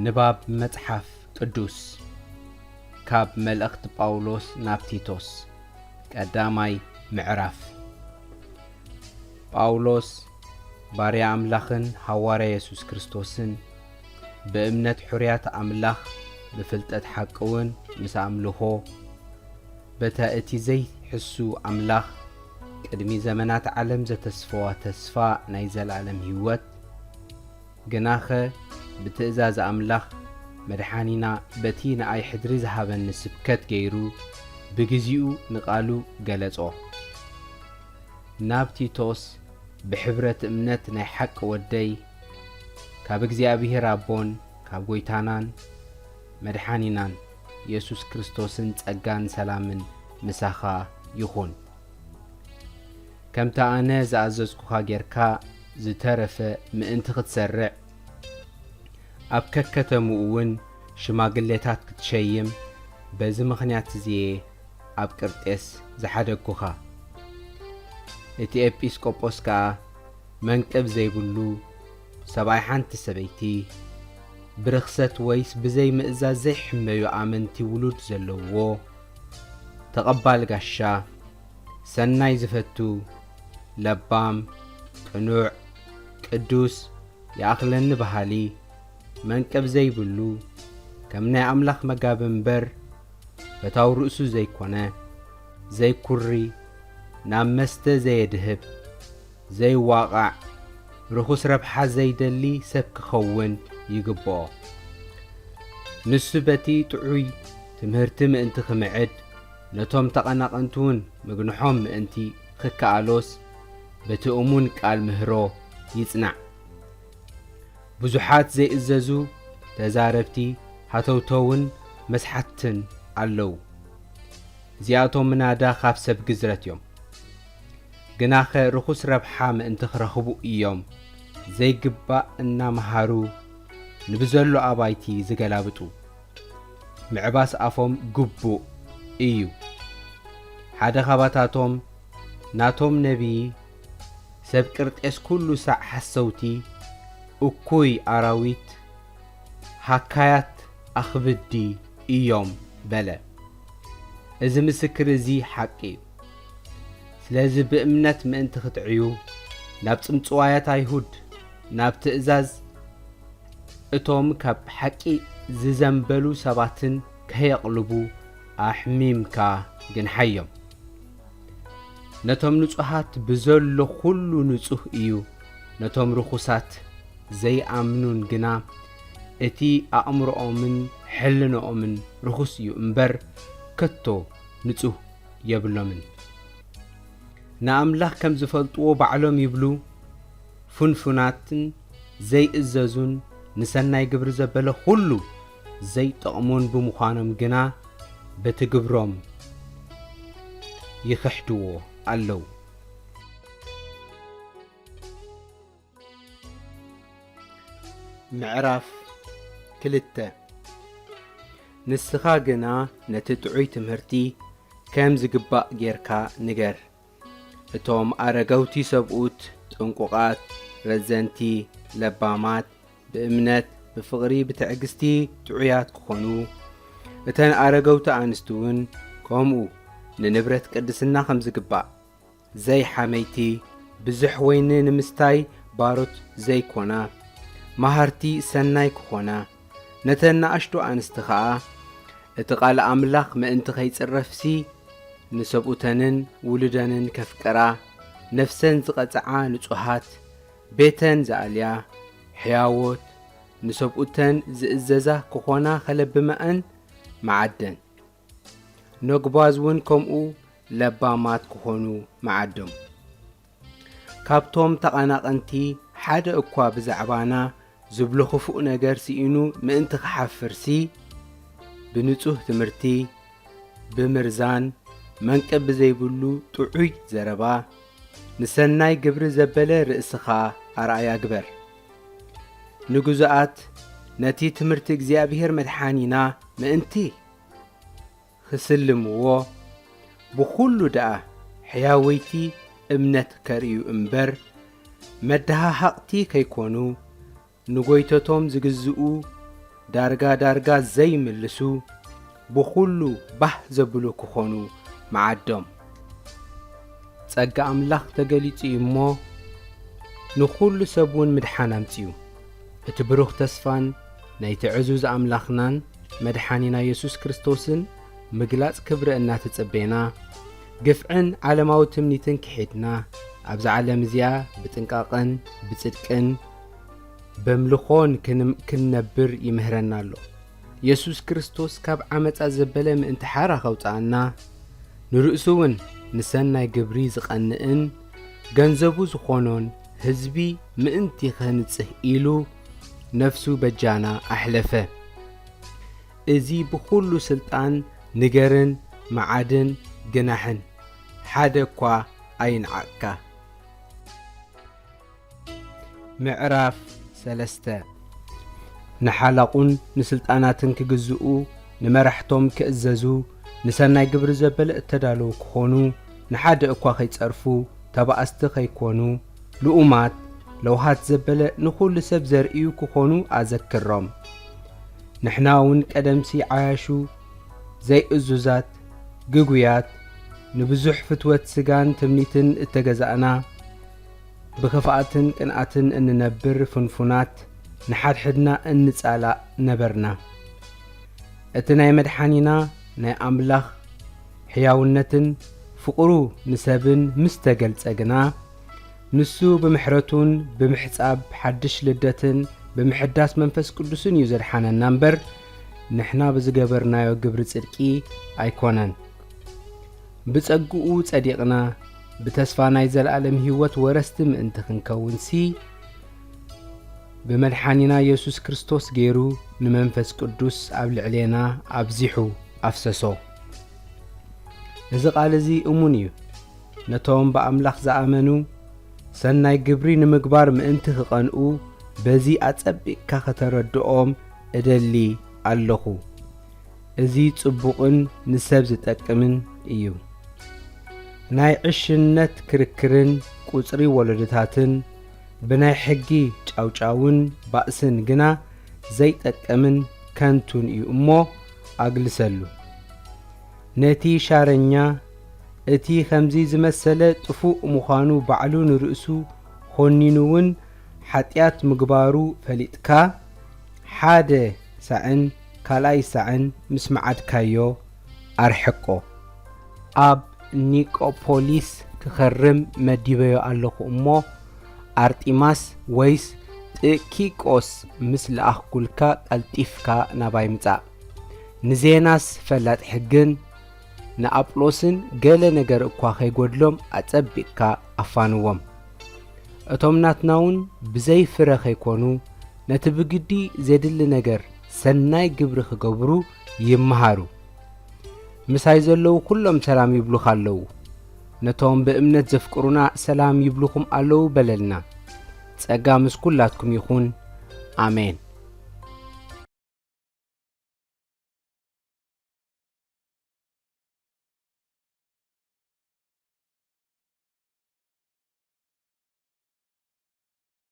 ንባብ መጽሓፍ ቅዱስ ካብ መልእኽቲ ጳውሎስ ናብ ቲቶስ፣ ቀዳማይ ምዕራፍ። ጳውሎስ፣ ባርያ ኣምላኽን ሃዋርያ የሱስ ክርስቶስን፣ ብእምነት ሕሩያት ኣምላኽ፣ ብፍልጠት ሓቂ እውን ምስ ኣምልኾ፣ በታ እቲ ዘይሕሱ ኣምላኽ ቅድሚ ዘመናት ዓለም ዘተስፈዋ ተስፋ ናይ ዘለኣለም ህይወት፣ ግናኸ ብትእዛዝ ኣምላኽ መድሓኒና በቲ ንኣይ ሕድሪ ዝሃበኒ ስብከት ገይሩ ብግዜኡ ንቓሉ ገለጾ። ናብ ቲቶስ፣ ብሕብረት እምነት ናይ ሓቂ ወደይ፣ ካብ እግዚኣብሔር ኣቦን ካብ ጐይታናን መድሓኒናን የሱስ ክርስቶስን ጸጋን ሰላምን ምሳኻ ይኹን። ከምቲ ኣነ ዝኣዘዝኩኻ ጌርካ ዝተረፈ ምእንቲ ክትሰርዕ፣ ኣብ ከከተምኡ እውን ሽማግሌታት ክትሸይም፣ በዚ ምኽንያት እዚ'የ ኣብ ቅርጤስ ዝሓደግኩኻ። እቲ ኤጲስቆጶስ ከኣ መንቅብ ዘይብሉ ሰብኣይ ሓንቲ ሰበይቲ፣ ብርኽሰት ወይስ ብዘይ ምእዛዝ ዘይሕመዩ ኣመንቲ ውሉድ ዘለውዎ፣ ተቐባል ጋሻ፣ ሰናይ ዝፈቱ፣ ለባም፣ ቅኑዕ፣ ቅዱስ፣ ይኣኽለኒ በሃሊ፣ መንቅብ ዘይብሉ፣ ከም ናይ ኣምላኽ መጋቢ እምበር ፈታው ርእሱ ዘይኮነ፣ ዘይኩሪ፣ ናብ መስተ ዘየድህብ፣ ዘይዋቓዕ፣ ርኹስ ረብሓ ዘይደሊ ሰብ ክኸውን ይግብኦ። ንሱ በቲ ጥዑይ ትምህርቲ ምእንቲ ክምዕድ፣ ነቶም ተቐናቐንቲ እውን ምግንሖም ምእንቲ ክከኣሎስ፣ በቲ እሙን ቃል ምህሮ ይጽናዕ። ብዙሓት ዘይእዘዙ ተዛረብቲ፣ ሃተውተውን መስሓትትን ኣለዉ። እዚኣቶም ምናዳ ካብ ሰብ ግዝረት እዮም። ግናኸ ርኹስ ረብሓ ምእንቲ ክረኽቡ እዮም ዘይግባእ እናመሃሩ ንብዘሎ ኣባይቲ ዝገላብጡ። ምዕባስ ኣፎም ግቡእ እዩ። ሓደ ካባታቶም ናቶም ነቢይ፣ ሰብ ቅርጤስ ኩሉ ሳዕ ሓሰውቲ፣ እኩይ ኣራዊት፣ ሃካያት ኣኽብዲ እዮም በለ። እዚ ምስክር እዚ ሓቂ እዩ። ስለዚ ብእምነት ምእንቲ ክትዕዩ፣ ናብ ጽምጽዋያት ኣይሁድ፣ ናብ ትእዛዝ እቶም ካብ ሓቂ ዝዘንበሉ ሰባትን ከየቕልቡ ኣሕሚምካ ግንሓዮም። ነቶም ንጹሃት ብዘሎ ኩሉ ንጹህ እዩ፣ ነቶም ርኹሳት ዘይኣምኑን ግና እቲ ኣእምሮኦምን ሕልንኦምን ርኹስ እዩ እምበር፣ ከቶ ንጹህ የብሎምን። ንኣምላኽ ከም ዝፈልጥዎ ባዕሎም ይብሉ፣ ፍንፉናትን ዘይእዘዙን፣ ንሰናይ ግብሪ ዘበለ ኩሉ ዘይጠቕሙን ብምዃኖም ግና፣ በቲ ግብሮም ይኽሕድዎ ኣለዉ። ምዕራፍ ክልተ። ንስኻ ግና ነቲ ጥዑይ ትምህርቲ ከም ዝግባእ ጌርካ ንገር። እቶም ኣረገውቲ ሰብኡት፣ ጥንቁቓት፣ ረዘንቲ፣ ለባማት፣ ብእምነት፣ ብፍቕሪ፣ ብትዕግስቲ ጥዑያት ክኾኑ፣ እተን ኣረገውቲ ኣንስቲ እውን ከምኡ ንንብረት ቅድስና ከም ዝግባእ፣ ዘይሓመይቲ፣ ብዙሕ ወይኒ ንምስታይ ባሮት ዘይኮና፣ መሃርቲ፣ ሰናይ ክኾና፣ ነተን ንኣሽቱ ኣንስቲ ኸኣ እቲ ቃል ኣምላኽ ምእንቲ ኸይጽረፍሲ፣ ንሰብኡተንን ውሉደንን ከፍቅራ፣ ነፍሰን ዝቐጽዓ ንጹሃት፣ ቤተን ዝኣልያ ሕያዎት፣ ንሰብኡተን ዝእዘዛ ክኾና ኸለብማኣን መዓደን። ነጉባዝ እውን ከምኡ ለባማት ክኾኑ መዓዶም። ካብቶም ተቐናቐንቲ ሓደ እኳ ብዛዕባና ዝብሎ ክፉእ ነገር ስኢኑ ምእንቲ ክሓፍርሲ፣ ብንጹህ ትምህርቲ፣ ብምርዛን፣ መንቅብ ብዘይብሉ ጥዑይ ዘረባ፣ ንሰናይ ግብሪ ዘበለ ርእስኻ ኣርኣያ ግበር። ንግዙኣት ነቲ ትምህርቲ እግዚኣብሔር መድሓኒና ምእንቲ ክስልምዎ፣ ብኹሉ ደኣ ሕያወይቲ እምነት ከርእዩ እምበር፣ መደሃሃቕቲ ከይኮኑ፣ ንጎይተቶም ዝግዝኡ ዳርጋ ዳርጋ ዘይምልሱ፣ ብኹሉ ባህ ዘብሉ ክኾኑ መዓዶም። ጸጋ ኣምላኽ ተገሊጹ እዩ እሞ፣ ንኹሉ ሰብ እውን ምድሓን ኣምጺኡ። እቲ ብሩኽ ተስፋን ናይቲ ዕዙዝ ኣምላኽናን መድሓኒና የሱስ ክርስቶስን ምግላጽ ክብሪ እናተጸበየና፣ ግፍዕን ዓለማዊ ትምኒትን ክሒድና፣ ኣብዛ ዓለም እዚኣ ብጥንቃቕን ብጽድቅን በምልኾን ክን-፣ ክንነብር ይምህረና ኣሎ። የሱስ ክርስቶስ ካብ ዓመጻ ዘበለ ምእንቲ ሓራ ከውጽኣና፣ ንርእሱ እውን ንሰናይ ግብሪ ዝቐንእን ገንዘቡ ዝኾኖን ህዝቢ ምእንቲ ኸንጽህ ኢሉ ነፍሱ በጃና ኣሕለፈ። እዚ ብኹሉ ስልጣን ንገርን መዓድን ግናሕን ሓደ እኳ ኣይንዓቅካ። ምዕራፍ ሰለስተ። ንሓላቑን ንስልጣናትን ክግዝኡ፣ ንመራሕቶም ክእዘዙ፣ ንሰናይ ግብሪ ዘበለ እተዳለዉ ክኾኑ፣ ንሓደ እኳ ከይጸርፉ፣ ተባእስቲ ከይኮኑ፣ ልኡማት፣ ለውሃት ዘበለ ንኹሉ ሰብ ዘርእዩ ክኾኑ ኣዘክሮም። ንሕና እውን ቀደምሲ ዓያሹ፣ ዘይእዙዛት፣ ግጉያት፣ ንብዙሕ ፍትወት ስጋን ትምኒትን እተገዛእና፣ ብኽፍኣትን ቅንኣትን እንነብር ፍንፉናት፣ ንሓድሕድና እንጻላእ ነበርና። እቲ ናይ መድሓኒና ናይ ኣምላኽ ሕያውነትን ፍቕሩ ንሰብን ምስ ተገልጸ ግና፣ ንሱ ብምሕረቱን ብምሕጻብ ሓድሽ ልደትን ብምሕዳስ መንፈስ ቅዱስን እዩ ዘድሓነና እምበር፣ ንሕና ብዝገበርናዮ ግብሪ ጽድቂ ኣይኮነን። ብጸግኡ ጸዲቕና፣ ብተስፋ ናይ ዘለኣለም ህይወት ወረስቲ ምእንቲ ክንከውንሲ፣ ብመድሓኒና የሱስ ክርስቶስ ገይሩ ንመንፈስ ቅዱስ ኣብ ልዕሌና ኣብዚሑ ኣፍሰሶ። እዚ ቃል እዚ እሙን እዩ። ነቶም ብኣምላኽ ዝኣመኑ፣ ሰናይ ግብሪ ንምግባር ምእንቲ ክቐንኡ፣ በዚ ኣጸቢቕካ ከተረድኦም እደሊ ኣለኹ። እዚ ጽቡቕን ንሰብ ዝጠቅምን እዩ። ናይ ዕሽነት ክርክርን ቁጽሪ ወለዶታትን፣ ብናይ ሕጊ ጫውጫውን ባእስን ግና ዘይጠቅምን ከንቱን እዩ እሞ፣ ኣግልሰሉ። ነቲ ሻረኛ፣ እቲ ከምዚ ዝመሰለ ጥፉእ ምዃኑ ባዕሉ ንርእሱ ኾኒኑ እውን ሓጢኣት ምግባሩ ፈሊጥካ፣ ሓደ ሳዕን ካልኣይ ሳዕን ምስ መዓድካዮ ኣርሕቆ። ኣብ ኒቆፖሊስ ክኸርም መዲበዮ ኣለኹ እሞ፣ ኣርጢማስ ወይስ ጥኪቆስ ምስ ለኣኽኩልካ ቀልጢፍካ ናባይ ምጻእ። ንዜናስ ፈላጥ ሕግን ንኣጵሎስን ገለ ነገር እኳ ከይጎድሎም ኣጸቢቕካ ኣፋንዎም። እቶም ናትና እውን ብዘይ ፍረ ከይኮኑ፣ ነቲ ብግዲ ዜድሊ ነገር ሰናይ ግብሪ ክገብሩ ይመሃሩ። ምሳይ ዘለዉ ኩሎም ሰላም ይብሉኻ ኣለዉ። ነቶም ብእምነት ዘፍቅሩና ሰላም ይብሉኹም ኣለዉ በለልና። ጸጋ ምስ ኩላትኩም ይኹን። ኣሜን።